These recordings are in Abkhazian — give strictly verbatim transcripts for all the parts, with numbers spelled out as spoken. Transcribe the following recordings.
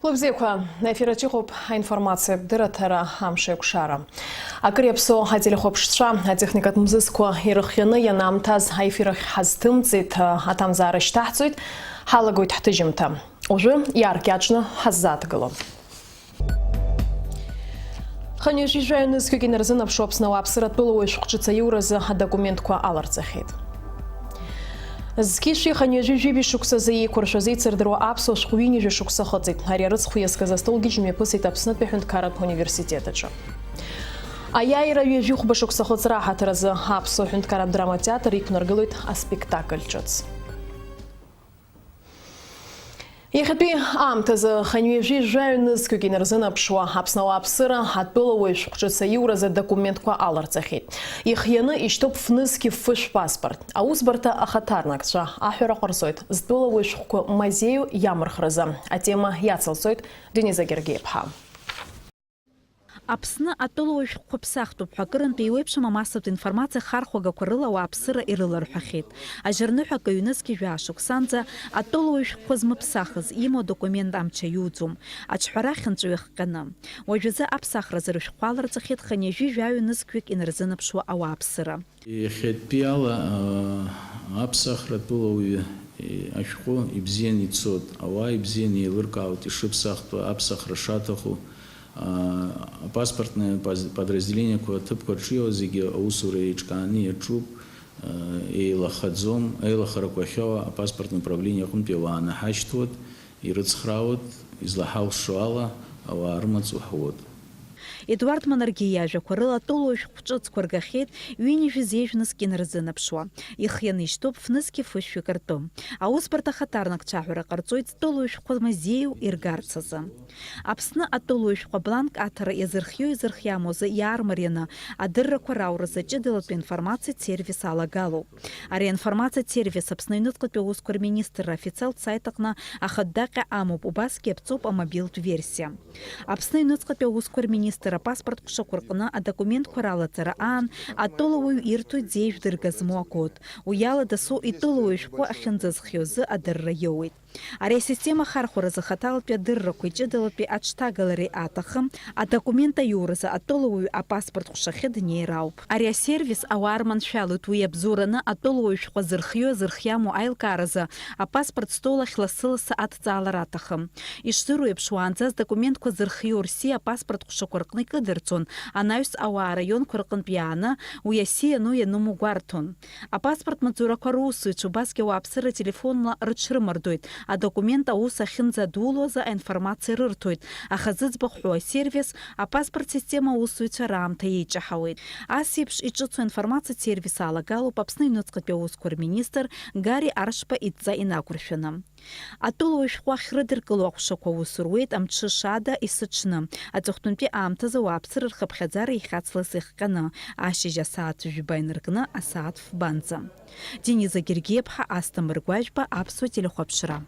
Лыбзиақәа, аефир аҿы иҟоуп аинформациатә дырраҭара «Амш еиқәшара». Акыр иаԥсоу ателехәаԥшцәа, атехникатә мзызқәа ирыхианы ианаамҭаз аефир ахь ҳазҭымҵит, аҭамзаара шьҭаҳҵоит, ҳалагоит ҳҭыжьымҭа. Уажәы иааркьаҿны ҳаззааҭгыло. Хынҩажәи жәаҩа нызқьҩык инарзынаԥшуа Аԥсны ауааԥсыра атәылауаҩ шәҟәҿыц аиуразы адокументқәа аларҵахьеит. Зқьышәи хынҩажәи жәибжь шықәсазы еиқәыршәаз еицырдыруа аԥсуа шәҟәы ҩынҩажәа шықәса хыҵит. Ари арыцхә иазкыз астолгьежь мҩаԥысит Аԥснытәи аҳәынҭқарратә университет аҿы. Аиааира ҩажәи хәба шықәса хыҵра аҳаҭыр азы аԥсуа ҳәынҭқарратә драматеатр иқәнаргылоит аспектакль ҿыц. Иахьатәи аамҭазы хынҩажәи жәаҩа нызқьҩык инарзынаԥшуа Аԥсны ауааԥсыра атәылауаҩ шәҟәҿыц аиуразы адокументқәа аларҵахьеит. Ихианы ишьҭоуп фнызқьи фышә паспорт. Аусбарҭа ахаҭарнакцәа аҳәара ҟарҵоит зтәылауаҩ шәҟәқәа мазеиу иамырхразы. Атема иацылҵоит Дениза Гергиаԥҳа. Аԥсны атәылауаҩ шәҟәқәа ԥсахтәуп ҳәа акырынтә еиуеиԥшым амассатә информациа хархәагақәа рыла ауааԥсыра ирыларҳәахьеит. Ажьырныҳәа акы ҩнызқьи жәаа шықәсанӡа атәылауаҩ шәҟәқәа змыԥсахыз, имоу адокумент амч аиуӡом, аҿҳәара ахьынҵәо иахҟьаны. Уажәазы аԥсахразы рышәҟәқәа аларҵахьеит хынҩажәи жәаҩа нызқьҩык инарзынаԥшуа ауааԥсыра. Иахьатәиала, аа, аԥсахра атәылауаҩы, и-, ашәҟәы ибзианы ицоит, ауаа ибзианы еилыркаауеит ишыԥсахтәу, аԥсахра шаҭаху, аа, апаспортные поз-, подразделениеқәа аҭыԥқәа рҿиауа зегьы аусура еиҿкааны иаҿуп, аа, еилахаӡом, аилахарақәа ахьоуа апаспортное управление аҟынтәи ауаа анаҳашьҭуеит. Ирыцхраауеит, излаҳалшо ала, ауаа рымаҵ уҳауеит. Едуард Манаргиа иажәақәа рыла, атәылауаҩ шәҟәҿыцқәа ргахьеит ҩынҩажәи зеижә нызқь инарзынаԥшуа. Ихианы ишьҭоуп фнызқьи фышәҩык ртәы. Аусбарҭа ахаҭарнакцәа аҳәара ҟарҵоит зтәылауаҩ шәҟәқәа мазеиу иргарц азы. Аԥсны атәылауаҩ шәҟәы абланк аҭара иазырхиоу-иазырхиамоу азы иаармарианы, адыррақәа рауразы ҷыдалатәи аинформациатә сервис алагалоуп. Ари аинформациатә сервис Аԥсны аҩныҵҟатәи аусқәа рминистрра аофициалтә саит аҟны ахатә даҟьа амоуп, убасгьы иаԥҵоуп амобилтә версиа. Аԥсны аҩныҵҟатәи аусқәа рминистр апаспорт ҟәшақәа рҟны адокументқәа ралаҵара аан атәылауаҩ ирҭоит зеижә дырга змоу акод. Уи ала дасу итәылауаҩ шәҟәы ахьынӡазхиоу азы адырра иоуеит. Ари асистема ахархәаразы хаҭалатәи адыррақәеи ҷыдалатәи аҽҭагалареи аҭахым, адокумент аиуразы атәылауаҩ апаспорт ҟәшахьы днеир ауп. Ари асервис ауаа рманшәалоит, уи иабзоураны атәылауаҩ шәҟәы зырхиоу-зырхиаму аилкааразы апаспорт стол ахь лассы-лассы адҵаалар аҭахым. Ишдыру еиԥш, уаанӡа адокументқәа зырхиоу рсиа апаспорт ҟәшақәа рҟны икыдырҵон, анаҩс ауаа араионқәа рҟынтә иааны уи асиа ану-иануму гәарҭон. Апаспорт маҵзурақәа русзуҩцәа убасгьы ауааԥсыра ателефонла рыҽрымардоит, адокумент аус ахьынӡадуло азы аинформациа рырҭоит, аха зыӡбахә ҳәоу асервис апаспорт система аусзуҩцәа раамҭа еиҷаҳауеит. Ас еиԥш иҿыцу аинформациатә сервис алагалоуп Аԥсны аҩныҵҟатәи аусқәа рминистр Гари Аршба идҵа инақәыршәаны. Атәылауаҩ шәҟәы ахьрыдыркыло аҟәшақәа аус руеит амҽыша ада есыҽны, аҵыхәтәантәи аамҭазы ауааԥсыра рхыԥхьаӡара иахьацлаз иахҟьаны, ашьыжь асааҭ жәба инаркны асааҭ фбанӡа. Дениза Гергиаԥҳа, Асҭамыр Гәажәба, Аԥсуа телехәаԥшра.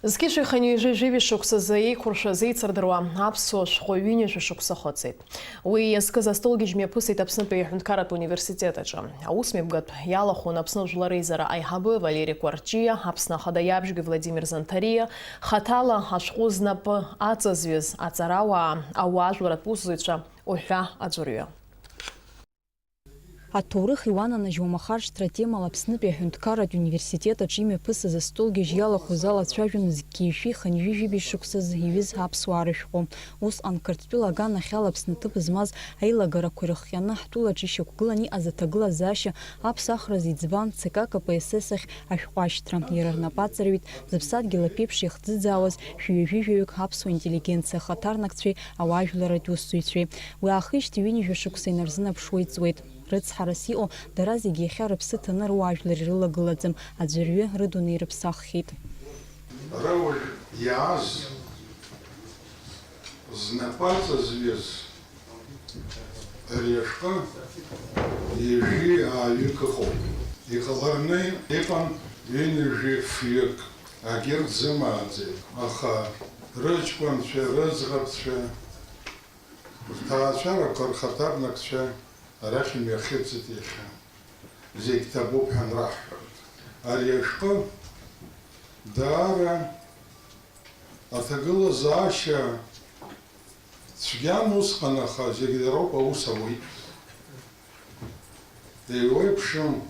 Зқьышәи хынҩажәи жәаҩа шықәсазы еиқәыршәаз еицырдыруа аԥсуа шәҟәы ҩынҩажәа шықәса хыҵит. Уи иазкыз астолгьежь мҩаԥысит Аԥснытәи аҳәынҭқарратә университет аҿы. Аус мҩаԥгатә иалахәын Аԥсны жәлар реизара аиҳабы Валери Кәарҷиа, Аԥсны Ахада иабжьгаҩ Владимир Занҭариа, хаҭала ашәҟәы знапы аҵазҩыз аҵарауаа, ауаажәларатә усзуҩцәа уҳәа аӡәырҩы. Аҭоурых иуананажьуа махаршҭра атемала Аԥснытәи аҳәынҭқарратә университет аҿы имҩаԥысыз астолгьежь иалахәыз ала ацәажәон зқьи жәшәи хынҩажәи жәибжь шықәсазы иҩыз аԥсуаа рышәҟәы. Усҟан Қырҭтәыла аганахьала Аԥсны ҭыԥ змаз аилагарақәа ирыхҟьаны ҳтәылаҿы ишьақәгыланы иҟаз аҭагылазаашьа аԥсахразы иӡбан Ц К К П С С ахь ашәҟәы ашьҭра. Иара рнапы аҵарҩит зыԥсадгьыл аԥеиԥш иахӡыӡаауаз шәи ҩажәи жәаҩык аԥсуа интеллигенциа ахаҭарнакцәеи ауаажәларатә усзуҩцәеи. Уи аахижьҭеи ҩынҩажәа шықәса инарзынаԥшуа иҵуеит. Рыцҳарас иҟоу, дара зегьы иахьа рыԥсы ҭаны руаажәлар ирылагылаӡам, аӡәырҩы рыдунеи рыԥсаххьеит. Рауаҩ иааз знапы аҵазҩыз ари ашәҟәы ҩажәи ааҩык ыҟоуп. Иҟаларны иҟан ҩынҩажәи фҩык, агьырҭ зымааӡеит, аха рыҷкәынцәа, рыӡӷабцәа, рҭаацәарақәа, рхаҭарнакцәа арахь имҩахыҵит иахьа. Зегь ҭабуп ҳәа анраҳҳәа. Ари ашәҟәы даара Аҭагылазаашьа цәгьан усҟан, аха зегь роуп аус ауеит. Еиуеиԥшым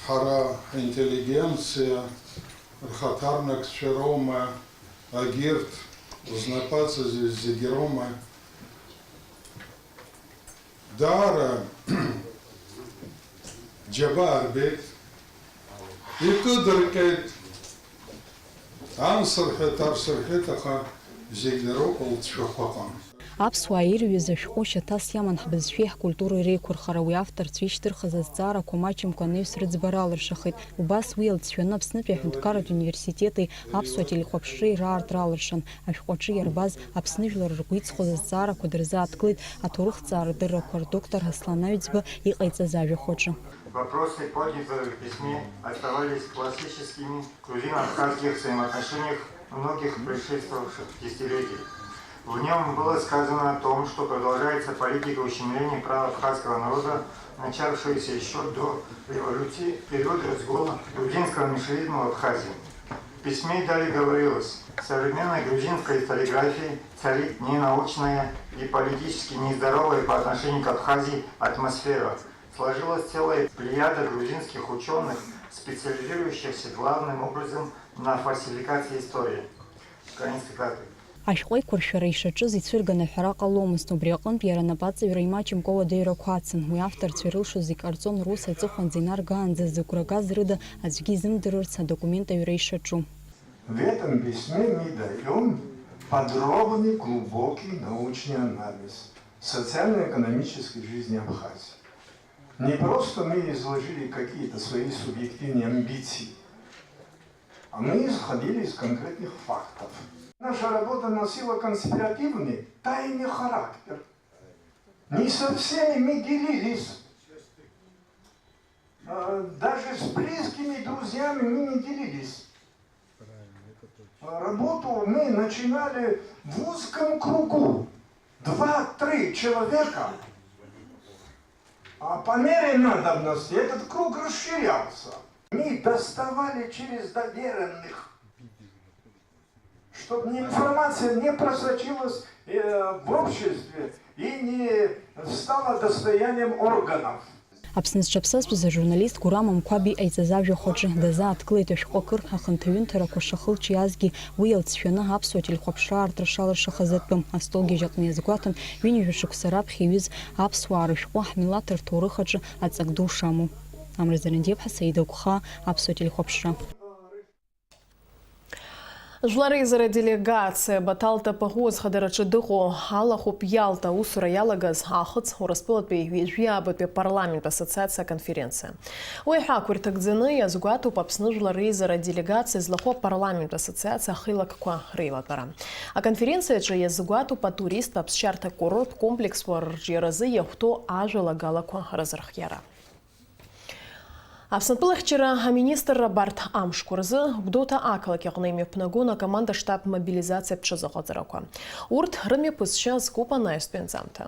ҳара ҳинтеллигенциа рхаҭарнакцәа роума, агьырҭ знапаҵаҩ зегь роума? Даара џьабаа рбеит, икыдырҟьеит, ансырҳәеит, арсырҳәеит, аха зегь роуп лҵшәақәа ыҟан. Аԥсуаа ирҩыз ашәҟәы шьаҭас иаман ҳбызшәеи ҳкультуреи реиқәырхара, уи авторцәа ишьҭырхыз азҵаарақәа маҷымкәа анаҩс рыӡбара алыршахеит. Убас уи алҵшәаны Аԥснытәи аҳәынҭқарратә университети аԥсуа телехәаԥшреи раартра алыршан. Ашәҟәаҿы иарбаз Аԥсны жәлар ргәы иҵхоз азҵаарақәа дырзааҭгылеит аҭоурыхҭҵаара дыррақәа рдоктор Аслан Аҩӡба иҟаиҵаз ажәахә аҿы. Вопросы, поднятые в письме, оставались классическими в грузино-абхазских взаимоотношениях многих предшествовавших десятилетий. В нём было сказано о том, что продолжается политика ущемления прав абхазского народа, начавшаяся ещё до революции, в период разгула грузинского меньшевизма в Абхазии. В письме далее говорилось: «В современной грузинской историографии царит ненаучная и политически нездоровая по отношению к Абхазии атмосфера. Сложилась целая плеяда грузинских учёных, специализирующихся главным образом на фальсификации истории». Конец цитаты. Ашәҟәы еиқәыршәара ишаҿыз ицәырганы аҳәара ҟаломызт, убри аҟынтә иара анапаҵаҩра имаҷымкәа ауадаҩрақәа ацын. Уи авторцәа ирылшоз зегь ҟарҵон рус аҵыхәанӡа инаргаанӡа зыгәра газ рыда аӡәгьы изымдырырц адокумент аҩра ишаҿу. В этом письме мы даём подробный, глубокий научный анализ социально-экономической жизни Абхазии. Не просто мы изложили какие-то свои субъективные амбиции, а мы исходили из конкретных фактов. Наша работа носила конспиративный, тайный характер. Не со всеми мы делились. А, даже с близкими друзьями мы не делились. А, работу мы начинали в узком кругу. Два-три человека. А по мере надобности этот круг расширялся. Мы доставали через доверенных, чтобы информация не просочилась, э, в обществе и не стала достоянием органов. Аԥсны зҽаԥсазтәыз ажурналист Гурам Амқәаб иҟаиҵаз ажәахә аҿы дазааҭгылеит ашәҟәы акыр ахынҭаҩынҭарақәа шахылҿиаазгьы, уи иалҵшәаны аԥсуа телехәаԥшра аартра шалыршахаз атәы. Астолгьежь аҟны иазгәаҭан, ҩынҩажәа шықәса раԥхьа иҩыз аԥсуаа рышәҟәы ҳмилаҭ рҭоурых аҿы аҵак ду шамоу. Амра Зарандиаԥҳа, Саида Гәхаа, аԥсуа телехәаԥшра. Жәлар реизара делегациа Баҭал Тапаӷәуа зхадараҿы дыҟоу Алахәуп Иалта аусура иалагаз Аахыҵ Урыстәылатәи ҩажәи аабатәи апарламент ассоциациа аконференциа. Уи аҳәаақәа ирҭагӡаны иазгәаҭоуп Аԥсны Жәлар реизара делегациа злахәу апарламент ассоциациа ахеилакқәа реилатәара. Аконференциаҿы иазгәаҭоуп атуристтә аԥсшьарҭа курорттә комплексқәа рҿиаразы иахәҭоу ажәалагалақәа рызырхиара. Аԥсны атәылахьчара аминистрра абарҭ амшқәа рзы Гәдоуҭа ақалақь аҟны имҩаԥнагон акоманда-штаб мобилизациатә ҽазыҟаҵарақәа. Урҭ рымҩаԥысшьа азкуп анаҩстәи анҵамҭа.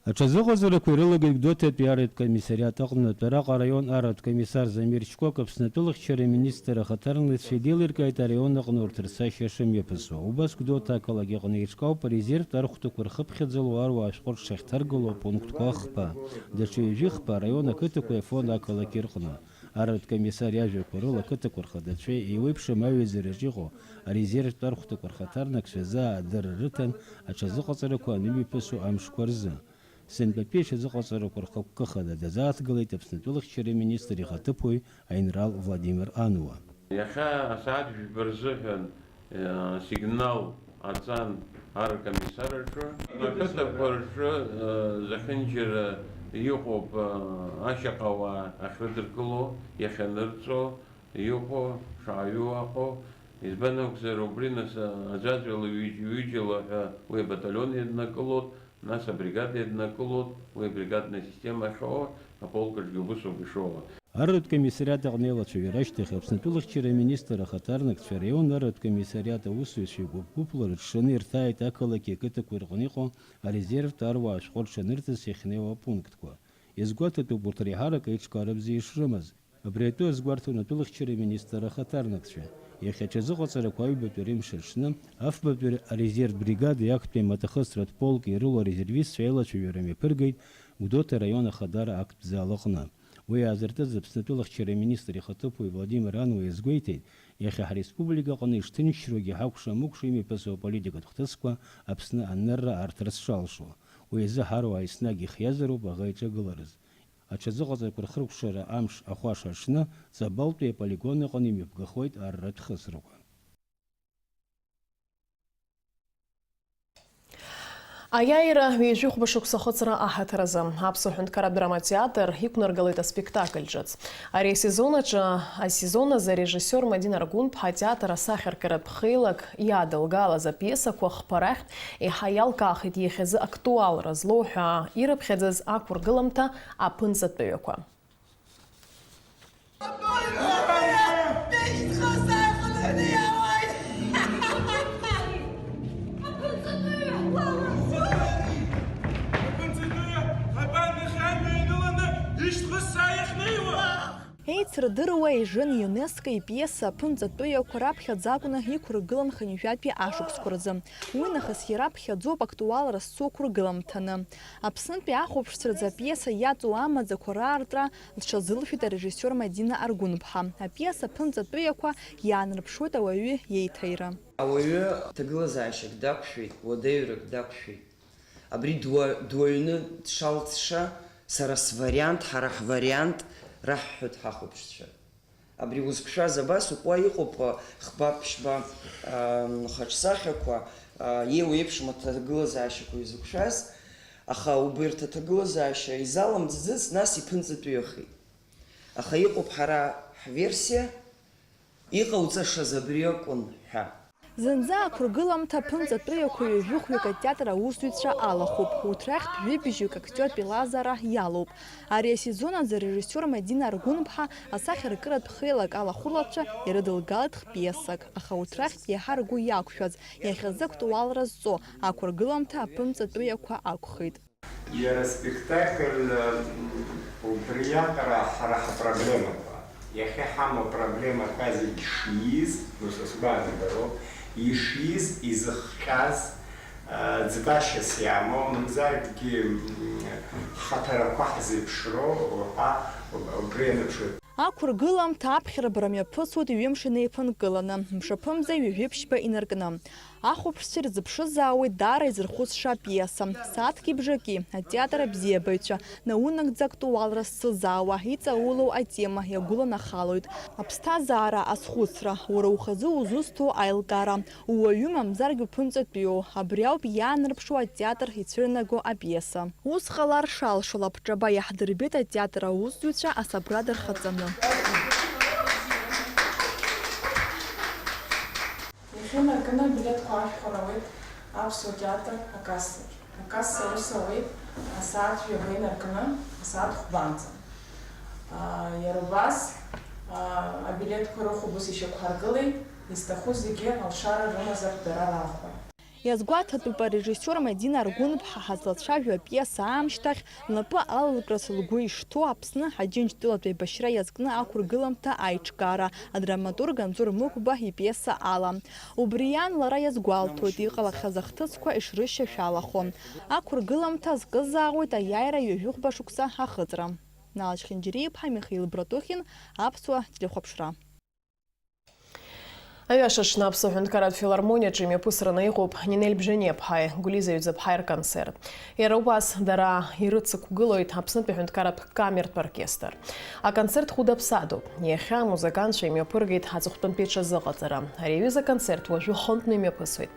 Аҽазыҟаҵарақәа ирылагеит Гәдоуҭатәи арратә комиссариат аҟны, атәараҟ араион арратә комиссар Замир Шькок Аԥсны атәылахьчара аминистр ахаҭарнакцәа идеилыркааит араион аҟны урҭ рцашьа шымҩаԥысуа. Убас Гәдоуҭа ақалақь аҟны еиҿкаауп арезервтә архәҭақәа рхыԥхьаӡало аруаа ашәҟәы рҽахьҭаргыло апунктқәа ахԥа, даҽа ҩажәи хԥа араион ақыҭақәеи Афон ақалақьи рҟны. Арратә комиссар иажәақәа рыла ақыҭақәа рхадацәеи еиуеиԥшым аҩаӡараҿ иҟоу арезервтә архәҭақәа рхаҭарнакцәа азы аадырра рыҭан аҽазыҟаҵарақәа анымҩаԥысуа амшқәа рзы. Сынтәатәи аҽазыҟаҵарақәа рхықәкы хада дазааҭгылеит Аԥсны атәылахьчара аминистр ихаҭыԥуаҩ аинрал Владимир Ануа. Иахьа асааҭ жәба рзыҳәан, э, сигнал аҵан аркомиссар аҿы. Ақыҭақәа рҿы, э, зехьынџьара иҟоуп, э, ашьаҟауаа ахьрыдыркыло, иахьанырҵо, иҟоу, шааҩу аҟоу. Избан акәзар, убри нас, э, аӡәаӡәала, ҩыџь-, ҩыџьала ҳәа уи абаталион иаднакылоит. Нас абригада иаднакылоит, уи абригадная система ахьоуа, аполк аҿгьы убыс ауп ишоуа. Арратә комиссариат аҟны еилацәажәара ашьҭахь Аԥсны атәылахьчара аминистр ахаҭарнакцәа араион арратә комиссариат аусзуҩцәа гәыԥ-гәыԥла рыҽшаны ирҭааит ақалақьи ақыҭақәеи рҟны иҟоу арезервтә аруаа ашәҟәы рҽанырҵарц иахьнеиуа апунктқәа. Иазгәаҭатәуп урҭ реиҳарак аиҿкааразы ишрымаз. Абри атәы азгәарҭон атәылахьчара аминистр ахаҭарнакцәа. Иахьа аҽазыҟаҵарақәа аҩбатәи рымш аҽны, афбатәи арезерв бригадеи актәи амаҭахысратә полки ирылоу арезервистцәа аилацәажәара мҩаԥыргеит Гәдоуҭа араион ахадара актә зал аҟны. Уи аазыртыз Аԥснытәыла ахьчара аминистр ихаҭыԥуаҩ Владимир Ануа иазгәеиҭеит, иахьа ҳреспублика аҟны ишҭынчроугьы ҳакәша-мыкәша имҩаԥысуа аполитикатә хҭысқәа Аԥсны анырра аарҭарц шалшо. Уи азы ҳаруаа еснагь ихиазароуп аӷа иҿагылараз. Аҽазыҟаҵарақәа рхыркәшара амш ахәаша аҽны, Ҵабалтәи аполигон аҟны имҩаԥгахоит арратә хысрақәа. Аиааира ҩажәихәба шықәса ахыҵра аҳаҭыр азы Аԥсуа ҳәынҭқарратә драматеатр иқәнаргалеит аспектакль ҿыц. Ари асезон аҿы, асезон азы арежиссиор Мадина Аргәынԥҳа атеатр асахьаркыратә хеилак иадылгалаз апиесақәа хԥа рахьтә еиҳа иалкаахеит иахьазы актуалра злоу ҳәа ирыԥхьаӡаз ақәыргыламҭа Аԥынҵатәыҩақәа. Еицырдыруа ижын ЮНЕСКО ипиеса Аԥынҵатәыҩақәа раԥхьаӡа акәны иқәыргылан хынҩажәатәи ашықәсқәа рзы. Уи нахыс иара ԥхьаӡоуп актуалра зцу ақәыргыламҭаны. Аԥснытәи ахәаԥшцәа рзы апиеса иаҵоу амаӡақәа раартра лҽазылшәеит арежиссиор Мадина Аргәынԥҳа. Апиеса Аԥынҵатәыҩақәа иаанарԥшуеит ауаҩы иеиҭаира. Ауаҩы ҭагылазаашьак дақәшәеит, уадаҩрак дақәшәеит. Абри дуа-, дуаҩны дшалҵша, сара свариант, ҳара ҳвариант раҳҳәоит ҳахәаԥшцәа. Абри узықәшәаз абас укуа иҟоуп, а, хба-ԥшьба, а, хаҿсахьақәа, а, еиуеиԥшым аҭагылазаашьақәа изықәшәаз, аха убырҭ аҭагылазаашьа изаламҵӡыц, нас иԥынҵатәыҩахеит. Аха иҟоуп ҳара ҳверсиа, иҟауҵашаз абри акәын ҳәа. Зынӡа ақәыргыламҭа Аԥынҵатәыҩақәа ҩажәи хәҩык атеатр аусзуҩцәа алахәуп. Урҭ рахьтә жәибжьҩык актиортә еилазаара иалоуп. Ари асезон азы арежиссиор Мадина Аргәынԥҳа асахьаркыратә хеилак алахәылацәа ирыдылгалеит хпиесак, аха урҭ рахьтә иаҳа ргәы иақәшәаз, иахьазы актуалра зҵо ақәыргыламҭа Аԥынҵатәыҩақәа акәхеит. Иара аспектакль, м, убриаҟара ҳара ҳапроблемақәа, иахьа ҳамоу апроблемақәа зегь шииз, ну, са сгәаанагароуп, ишииз, изыхҟьаз, а, ӡбашьас иамоу, мамзаргьы, м, ҳаҭарақәа ҳзеиԥшроу уҳәа уб-, убри аныԥшуеит. Ақәыргыламҭа аԥхьарбара мҩаԥысуеит ҩымш инеиԥынкыланы, мшаԥымза ҩажәи ԥшьба инаркны. Ахәаԥшцәа ирзыԥшызаауеит даара изырхәыцша апиеса. Сааҭки бжаки, атеатр абзиабаҩцәа, наунагӡа актуалра зцызаауа, иҵаулоу атема иагәыланахалоит. Аԥсҭазаара азхәыцра, уара ухазы узусҭоу аилкаара, ууаҩы мамзаргьы уԥынҵатәиу, абри ауп иаанарԥшуа атеатр ицәырнаго апиеса. Ус ҟалар шалшо лабҿаба иаҳдырбеит атеатр аусзуҩцәа асабрада рхаҵаны. Иахьа инаркны абилеҭқәа ашәхәар ауеит Аԥсуа театр акассаҿ. Акасса аус ауеит асааҭ жәаба инаркны асааҭ хәбанӡа. Аа, иара убас, аа, абилеҭқәа рыхәба ус ишьақәҳаргылеит, изҭаху зегьы алшара рымазар дара рахәа. Иазгәаҭатәуп арежиссиор Мадина Аргәынԥҳа ҳазлацәажәо апиеса аамышьҭахь лнапы алалкрас лгәы ишҭоу Аԥсны Аџьынџьтәылатә еибашьра иазкны ақәыргыламҭа аиҿкаара, адраматург Анзор Мықәба ипиеса ала. Убри иан лара иазгәалҭоит, иҟалахьаз ахҭысқәа ишрышьашәалахо. Ақәыргыламҭа зкызаауеит аиааира ҩажәихәба шықәса ахыҵра. Нала Чхинџьариа-иԥҳа, Михаил Братухин, Аԥсуа телехәаԥшра. Аҩаша аҽны Аԥсны аҳәынҭқарратә филармониаҿы имҩаԥысраны иҟоуп Нинель Бжениаԥҳаи Гәлиза Ҩӡаԥҳаи рконцерт. Иара убас дара ирыцықәгылоит Аԥснытәи аҳәынҭқарратә камертә оркестр. Аконцерт хәыда-ԥсадоуп. Иахьа амузыкантцәа имҩаԥыргеит аҵыхәтәантәи ҽазыҟаҵара. Ари аҩыза аконцерт уажәы хынтәны имҩаԥысуеит.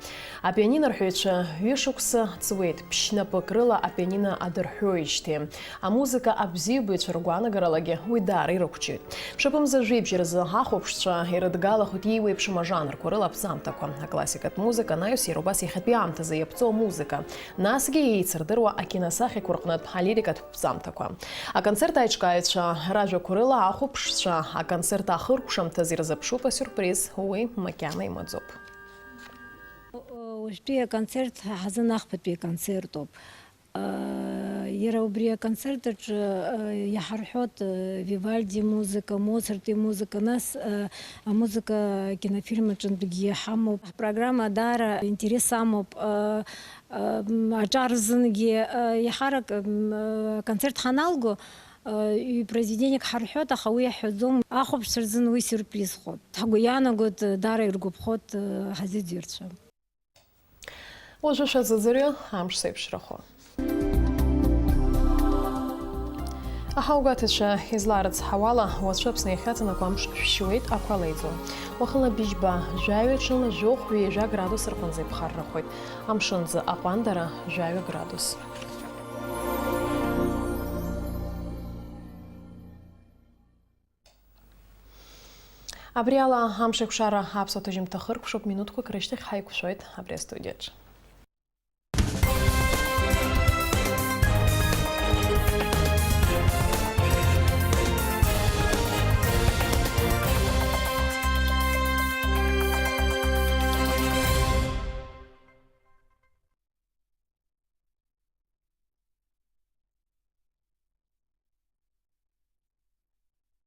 Апианино рҳәаҩцәа ҩышықәса ҵуеит, ԥшьнапык рыла апианино адырҳәоижьҭеи. Амузыка абзиабаҩцәа ргәаанагаралагьы уи даара ирықәҿиоит. Мшаԥымза жәибжь рзы ахәаԥшцәа ирыдгалахоит иеиуеиԥшым ажанрқәа рыла аԥҵамҭақәа, аклассикатә музыка анаҩс иара убас иахьатәи аамҭазы иаԥҵоу амузыка, насгьы еицырдыруа акиносахьақәа рҟнытә алирикатә ԥҵамҭақәа. Аконцерт аиҿкааҩцәа ражәақәа рыла ахәаԥшцәа аконцерт ахыркәшамҭаз ирзыԥшуп асиурприз, уи макьана имаӡоуп. Уажәтәи аконцерт ҳазын ахԥатәи аконцертоуп. Иара убри аконцерт аҿы, э, иҳарҳәоит, э, Вивальди имузыка, Моцарт имузыка, нас, э, амузыка акинофильм аҿынтәгьы иҳамоуп. Ҳпрограмма даара интерес амоуп. Э, э, м, аҿар рзынгьы, э, иаҳарак, м, э, аконцерт ҳаналго, э, ҩ-произведениак ҳарҳәоит, аха уи иаҳҳәаӡом. Ахәаԥшцәа рзын уи сиурприз хәоит. Ҳгәы иаанагоит, э, даара иргәаԥхоит, э, ҳазыӡырҩцәа. Уажәы шәазыӡырҩы амш зеиԥшрахо. Аҳаугәаҭацәа изларыцҳауала, уаҵәы Аԥсны иахьаҵанакуа амш шәшьуеит, ақәа леиӡом. Уахынла быжьба жәаҩа, ҽынла жәохә-ҩажәа градус рҟынӡа иԥхаррахоит. Амшынӡы аҟәандара жәаҩа градус. Абри ала амш еиқәшара аԥсуа ҭыжьымҭа хыркәшоуп, минуҭқәак рышьҭахь ҳаиқәшәоит абри астудиаҿы.